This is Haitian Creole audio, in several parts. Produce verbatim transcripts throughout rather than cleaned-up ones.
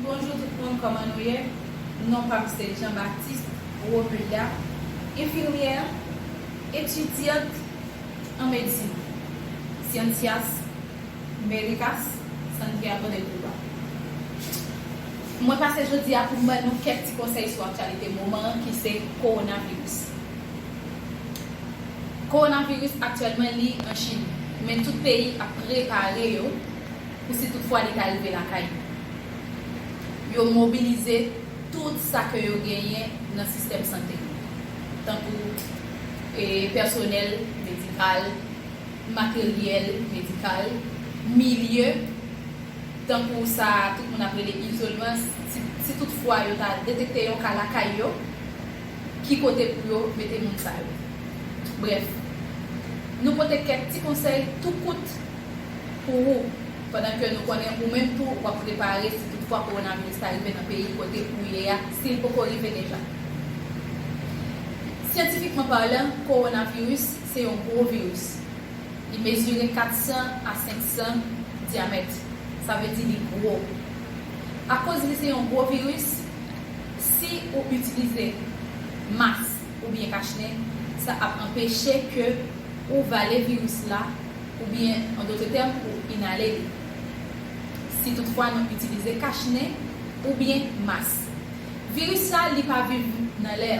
Bonjou tout moun, kòman nou ye? Non pa m se Jean Baptiste Romilda, enfimyè, etidyant an medsin, Ciencias Médicas, Santiago de Cuba. Mwen pase jodi a pou m ban nou kèk ti konsèy sou aktyalite moman an ki se kowonaviris. Kowonaviris aktyèlman li an Chin, men tout peyi ap prepare yo pou si toutfwa li ta rive lakay nou. Yo mobilize tout sa ke yo genyen nan sistèm sante yo, tankou e, pèsonèl medikal, materyèl medikal, milye, tankou sa tout moun ap rele izolman, si, si toutfwa yo ta detekte yon ka lakay yo, ki kote pou yo mete moun sa yo. Brèf, nou pote kèk ti konsèy tou kout pou ou, pandan ke nou konnen ou menm tou w ap prepare si toutfwa kowonaviris ta rive nan peyi kote ou ye a, si l poko rive deja. Syantifikman palan, kowonaviris se yon gwo viris. Li mezire kat san a senk san dyamèt. Sa vle di li gwo. Akoz li se yon gwo viris, si ou itilize mas oubyen kachnen, sa ap anpeche ke ou vale viris la, oubyen, an dòt tèm, ou inale li. Si toutfwa nou itilize kachnen oubyen mas. Viris sa, li pa viv nan lè.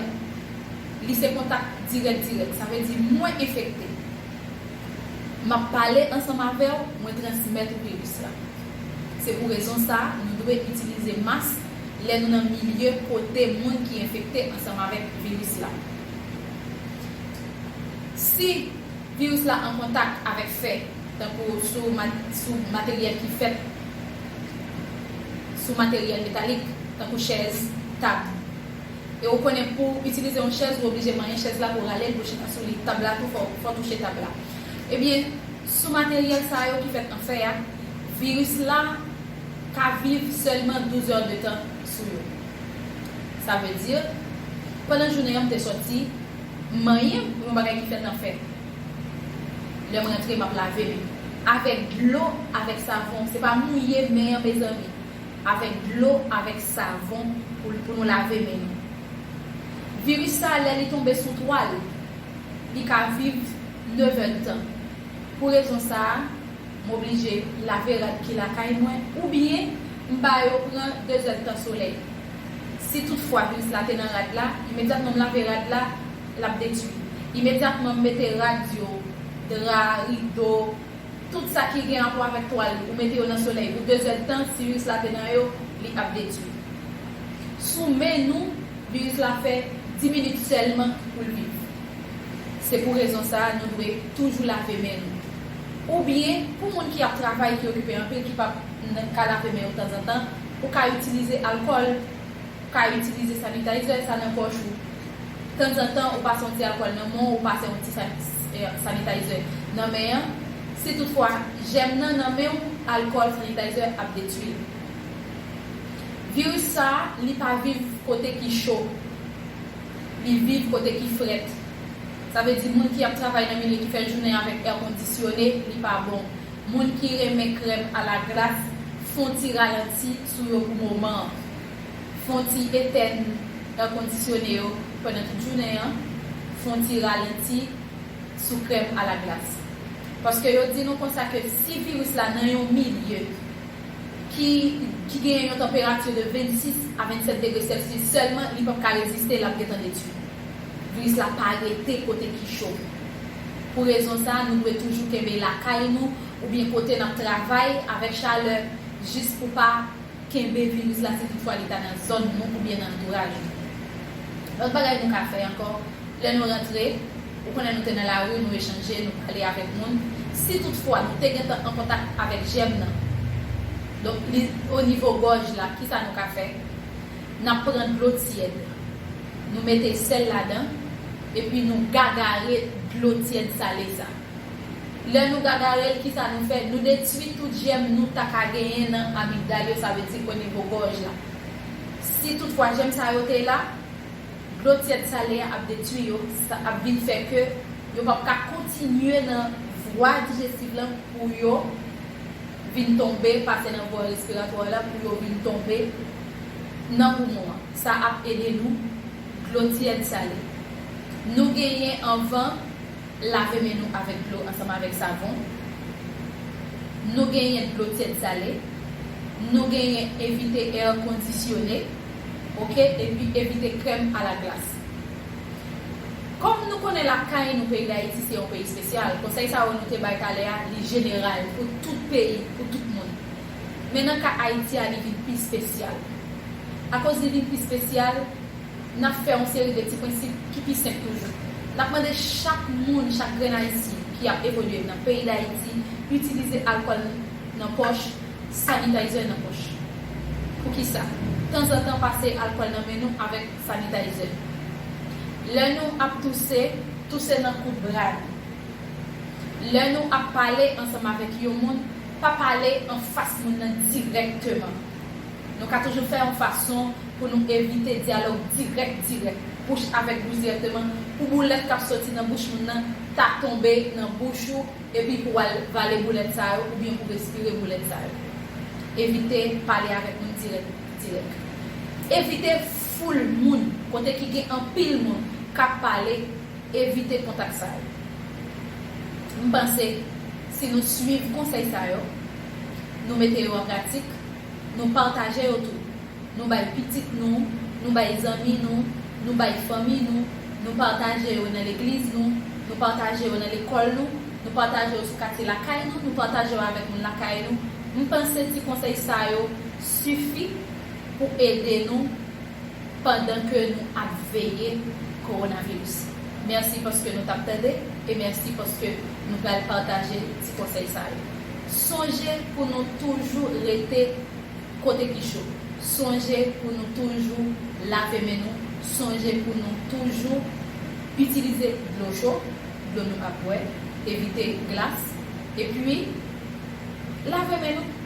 Li se kontak dirèk dirèk. Sa vle di mwen enfekte. M ap pale ansanm avè w, mwen transmèt ou viris la. Se pou rezon sa, nou dwe itilize mas lè nou nan milye kote moun ki enfekte ansanm avèk viris la. Si viris la an kontak avèk fè, tankou sou, sou materyèl ki fèt sou materyèl metalik, tankou chèz, tab. E ou konnen pou itilize yon chèz, ou oblije manyen chèz la pou rale l, pou chita sou li. Tab la tou, fò, fò touche tab la. Ebyen, sou materyèl sa yo ki fèt an fè a, viris la ka viv sèlman douz è de tan sou yo. Sa vle di, pandan jounen an, m te sòti, m manyen yon bagay ki fèt an fè. Lè m rantre, m ap lave men m. Avèk dlo, avèk savon. Se pa mouye men an, mezanmi. Avèk dlo, avèk savon pou, pou nou lave men nou. Viris sa, lè li tonbe sou twal, li ka viv nèf è de tan. Pou rezon sa a, m oblije lave rad ki lakay mwen, oubyen m ba yo pran de zè de tan solèy. Si toutfwa viris la te nan rad la, imedyatman m lave rad la, l ap detwi. Imedyatman m mete rad yo, dra, rido, tout sa ki gen rapò avèk twal, ou mete yo nan solèy pou de zè de tan, si viris la te nan yo, li ap detwi. Sou men nou, viris la fè dis minit sèlman pou l viv. Se pou rezon sa a, nou dwe toujou lave men nou. Oubyen, pou moun ki ap travay, ki okipe anpil, ki p ap n-, ka lave men yo tanzantan, ou ka itilize alkòl, ou ka itilize sanitizer sa nan pòch ou. Tanzantan, ou pase yon ti alkòl nan men w, ou pase yon ti san-, eh, sanitizer nan men an. Si toutfwa jèm nan nan men w, alkòl, sanitizer ap detwi l. Viris sa a, li pa viv kote ki cho. Li viv kote ki frèt. Sa vle di moun ki ap travay nan milye ki fè jounen avèk è kondisyone, li pa bon. Moun ki renmen krèm alaglas, fè yon ti ralanti sou yo pou moman an. Fè yon ti etèn è kondisyone yo pandan tout jounen an. Fè yon ti ralanti sou krèm alaglas. Paske yo di nou konsa ke si viris la nan yon milye ki, ki genyen yon tanperati de vennsis a vennsèt degre Celsius sèlman, li p ap ka reziste, l ap gentan detwi. Viris la pa rete kote ki cho. Pou rezon sa a, nou dwe toujou kenbe lakay nou oubyen kote n ap travay avèk chalè, jis pou pa kenbe viris la si toutfwa li ta nan zòn nou oubyen nan antouraj nou. Lòt bagay nou ka fè ankò, lè nou rantre, ou konnen nou te nan lari, nou echanje, nou pale avèk moun. Si toutfwa nou te gentan an kontak avèk jèm nan, donk li o nivo gòj la, kisa nou ka fè? N ap pran dlo tyèd, nou mete sèl ladan, epi nou gagare dlo tyèd sale sa. Lè nou gagare l, kisa nou fè? Nou detwi tout jèm nou ta ka genyen nan amigdal yo, sa vle di o nivo gòj la. Si toutfwa jèm sa yo te la, dlo tyèd sale a ap detwi yo, sa ap vin fè ke yo p ap ka kontinye nan vwa dijestiv lan pou yo vin tonbe, pase nan vwa respiratwa la pou yo vin tonbe nan poumon an. Sa ap ede nou dlo tiyèd sale. Nou genyen anvan lave men nou avèk dlo ansanm avèk savon. Nou genyen dlo tiyèd sale. Nou genyen evite air conditionné, oke, epi evite krèm a la glas. Kòm nou konnen lakay nou, peyi Dayiti se yon peyi espesyal, konsèy sa yo nou te bay talè a, li jeneral pou tout peyi, pou tout moun. Men nan ka Ayiti a, li vin pi espesyal. Akoz li vin pi espesyal, n ap fè yon seri de ti prensip ki pi senp toujou. N ap mande chak moun, chak grenn Ayisyen ki ap evolye nan peyi Dayiti, itilize alkòl nan pòch, sanitizer nan pòch. Poukisa? Tanzantan pase alkòl nan men nou avèk sanitizer. Lè nou ap touse, touse nan kout bra nou. Lè nou ap pale ansanm avèk yon moun, pa pale anfas moun nan dirèkteman. Nou ka toujou fè yon fason pou nou evite dyalòg dirèk, dirèk, bouch avèk bouch dirèkteman, pou boulèt k ap soti nan bouch moun nan ta tonbe nan bouch ou, epi pou w al vale boulèt sa yo, oubyen pou respire boulèt sa yo. Evite pale avèk moun dirèk, dirèk. Evite foul moun, kote ki gen anpil moun k ap pale, evite kontak sa yo. M panse, si nou swiv konsèy sa yo, nou mete yo an pratik, nou pataje yo tou. Nou bay pitit nou, nou bay zanmi nou, nou bay fanmi nou, nou pataje yo nan legliz nou, nou pataje yo nan lekòl nou, nou pataje yo sou katye lakay nou, nou pataje yo avèk moun lakay nou. M panse ti konsèy sa yo sifi pou ede nou pandan ke nou ap veye kowonaviris. Mèsi paske nou t ap tande e mèsi paske nou pral pataje ti konsèy sa yo. Sonje pou nou toujou rete kote ki cho. Sonje pou nou toujou lave men nou. Sonje pou nou toujou itilize dlo cho, dlo nou ap bwè, evite glas, epi lave men nou.